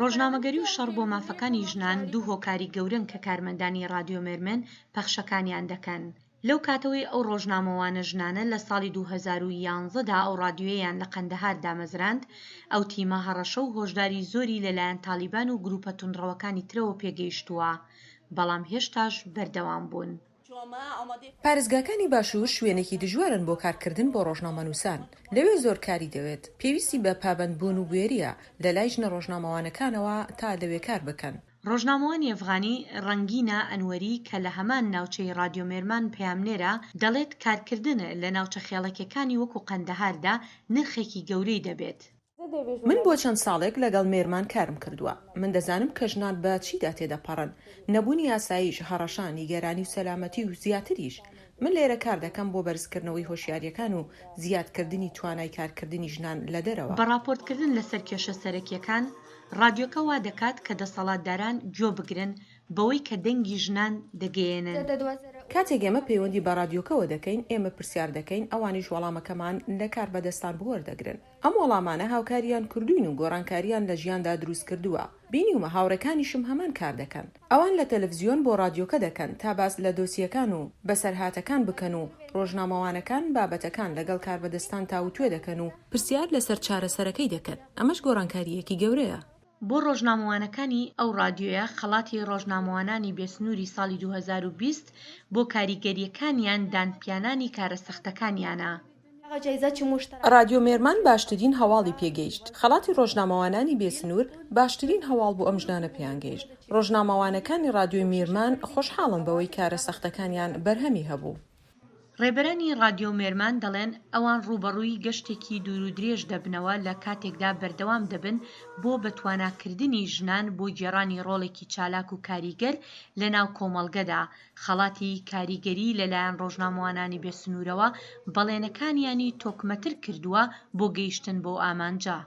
ڕۆژنامەگەری و شەڕ بۆ مافەکانی ژنان دوو هۆکاری گەورەن کە کارمەندانی ڕادیۆ مێرمن پەخشەکانیان دەکەن. لەو کاتەوەی ئەو ڕۆژنامەوانە ژنانە لە ساڵی 2011 دا ئەو ڕادیۆیەیان لە قەندەهار دامەزراند، ئەو تیمە هەڕەشە و هۆشداری زۆری لەلایەن تاڵیبان و گروپە توندڕەوەکانی ترەوە پێگەیشتووە، بەڵام هێشتاش بەردەوام بوون. پارێزگاکانی باشوور شوێنێکی دژوارن بۆ کارکردن بۆ ڕۆژنامەنووسان، لەوێ زۆر کاری دەوێت، پێویستی بە پابەندبوون و بوێرییە لەلای ژنە ڕۆژنامەوانەکانەوە تا لەوێ کار بکەن. ڕۆژنامەوانی ئەفغانی ڕەنگینە ئەنوەری کە لە هەمان ناوچەی ڕادیۆ مێرمان پەیامنێرە، دەڵێت کارکردن لە ناوچە خێڵەکیەکانی وەکو قەندەهاردا نرخێکی گەورەی دەبێت. من بۆ چەند ساڵێک لەگەڵ مێرمان کارم کردووە. من دەزانم کە ژنان بە چیدا تێدەپەڕن، نەبوونی ئاسایش، هەڕەشە، نیگەرانی و سەلامەتی و زیاتریش. من لێرە کار دەکەم بۆ بەرزکردنەوەی هۆشیارییەکان و زیادکردنی توانای کارکردنی ژنان لە دەرەوە. بە ڕاپۆرتکردن لەسەر کێشە سەرەکییەکان، ڕادیۆکە وا دەکات کە دەسەڵاتداران گوێ بگرن بەوەی کە دەنگی ژنان دەگەیەنن. کاتێک ئێمە پەیوەندی بە ڕادیۆکەوە دەکەین، ئێمە پرسیار دەکەین، ئەوانیش وەڵامەکەمان لە کاربەدەستان بۆ وەردەگرن. ئەم وەڵامانە هاوکاریان کردووین و گۆڕانکارییان لە ژیاندا دروست کردووە. بینیومە هاوڕێکانیشم هەمان کار دەکەن. ئەوان لە تەلەفزیۆن بۆ ڕادیۆکە دەکەن تا باس لە دۆسیەکان و بەسەرهاتەکان بکەن و ڕۆژنامەوانەکان بابەتەکان لەگەڵ کاربەدەستان تاووتوێ دەکەن و پرسیار لەسەر چارەسەرەکەی دەکەن. ئەمەش گۆڕانکارییەکی گەورەیە. بۆ ڕۆژنامەوانەکانی ئەو ڕادیۆیە خەڵاتی ڕۆژنامەوانانی بێسنووری ساڵی 2020 بۆ کاریگەرییەکانیان دانپیانانی کارە سەختەکانیانە. ڕادیۆ مێرمان باشترین هەواڵی پێگەیشت. خەڵاتی ڕۆژنامەوانانی بێسنوور باشترین هەواڵ بۆ ئەم ژنانە پێیان گەیشت. ڕۆژنامەوانەکانی ڕادیۆی میرمان خۆشحاڵن بەوەی کارە سەختەکانیان بەرهەمی هەبوو. ڕێبەرانی ڕادیۆ مێرمان دەڵێن ئەوان ڕووبەڕووی گەشتێکی دوورودرێژ دەبنەوە لە کاتێکدا بەردەوام دەبن بۆ بەتواناکردنی ژنان بۆ گێڕانی ڕۆڵێکی چالاک و کاریگەر لەناو کۆمەڵگەدا، خەڵاتی کاریگەری لەلایەن ڕۆژنامەوانانی بێسنوورەوە بەڵێنەکانیانی تۆکمەتر کردووە بۆ گەیشتن بەو ئامانجە.